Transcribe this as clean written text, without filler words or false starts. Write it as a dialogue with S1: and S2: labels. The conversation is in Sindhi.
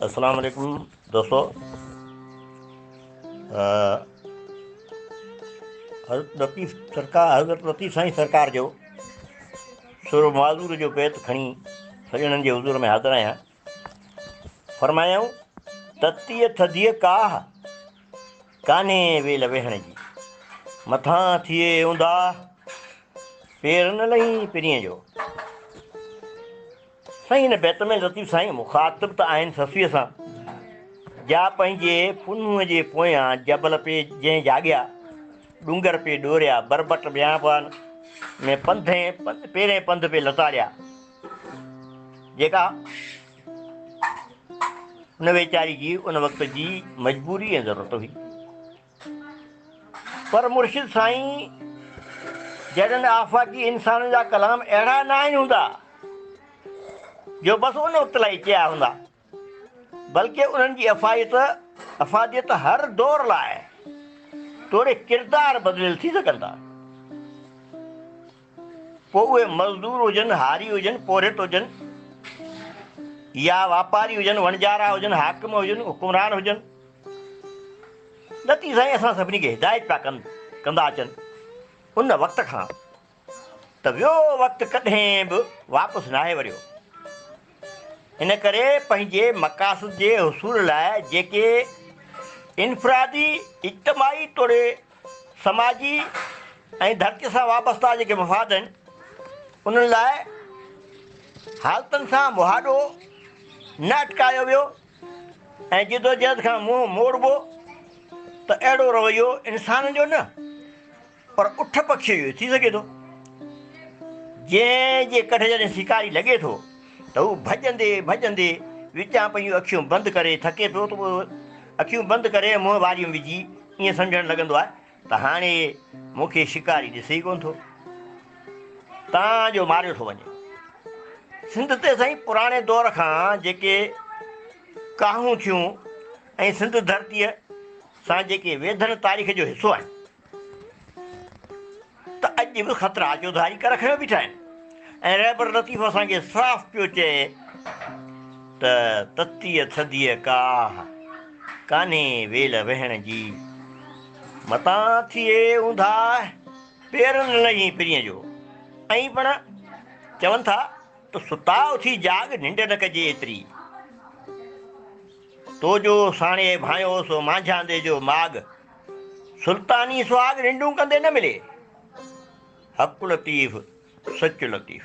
S1: السلام عليڪم دوستو حضرت لطيف سرڪار حضرت لطيف سائين سرڪار جو سر معذور جو بيت کڻي سڄڻن جي حضور ۾ حاضر آهيان فرمايائون تتيء ٿڌيء ڪاهه ڪانهي ويل ويهڻ جي مٿان ٿئي اونداهه پير نه لهين پرينء جو. سائين هن بيت ۾ لطيف سائين مخاطب ته آهن سسئيء سان، جا پنهنجي پنهونء جي پويان جبل پي جنهن جاڳيا، ڏونگر پي ڏوريا، بربٽ بيابان ۾ پنڌين پيرين پنڌ پي لتاڙيا، جيڪا ان ويچاري جي ان وقت جي مجبوري ۽ ضرورت هئي. پر مرشد سائين جهڙن آفاقي انسانن جا ڪلام اهڙا ناهن هوندا جو بس ان وقت لاء ئي چيا هوندا، بلڪه انهن جي افاديت افاديت هر دور لاء توڙي ڪردار بدليل ٿي سگهن ٿا. پوء اهي مزدور هجن، هاري هجن، پورهيت هجن يا واپاري هجن، وڻجارا هجن، حاڪم هجن، حڪمران هجن. لطيف سائين اسان سڀني کي هدايت پيا ڪن ڪندا اچن ان وقت کان ته ويو وقت ڪڏهن به واپس ناهي وريو. ان ڪري پنهنجي مقاصد جي حصول لاء جيڪي انفرادي، اجتماعي توڙي سماجي ۽ ڌرتيء سان وابسته جيڪي مفاد آهن، انهن لاء حالتن سان مهاڏو نه اٽڪايو ويو ۽ جدوجهد کان منهن موڙبو ته اهڙو رويو انسان جو نه پر اٺ پکيء جو ٿي سگهي ٿو، جنهن جي ڪڍ جڏهن شڪاري لڳي ٿو ته هو ڀڄندي ڀڄندي وچان پنهنجون اکيون بند ڪري ٿڪي پيو ته پوء اکيون بند ڪري منهن واريء ۾ وجهي ائين سمجهڻ لڳندو آهي ته هاڻي مون کي شڪاري ڏسي ئي ڪونه ٿو، تان جو ماريو ٿو وڃي. سنڌ تي سائين پراڻي دور کان جيڪي ڪاهون ٿيون ۽ سنڌ ڌرتيء سان جيڪي ويڌن تاريخ جو حصو آهن ته اڄ به خطرا چوڌاري ڪر کنيو بيٺا آهن ۽ رهبر لطيف اسان کي صاف پيو چئي ته تتيء ٿڌيء ڪاهه، ڪانهي ويل وهڻ جي، متان ٿئي اونداهه، پير نه لهين پرينء جو. ۽ پڻ چون ٿا ته ستا اٿي جاڳ، ننڊ نه ڪجي ايتري. تو جو ساڻي ڀانيو سو مانجهاندي جو ماڳ، سلطاني سهاڳ ننڊون ڪندي نه ملي. حق لطيف، سچ لطيف.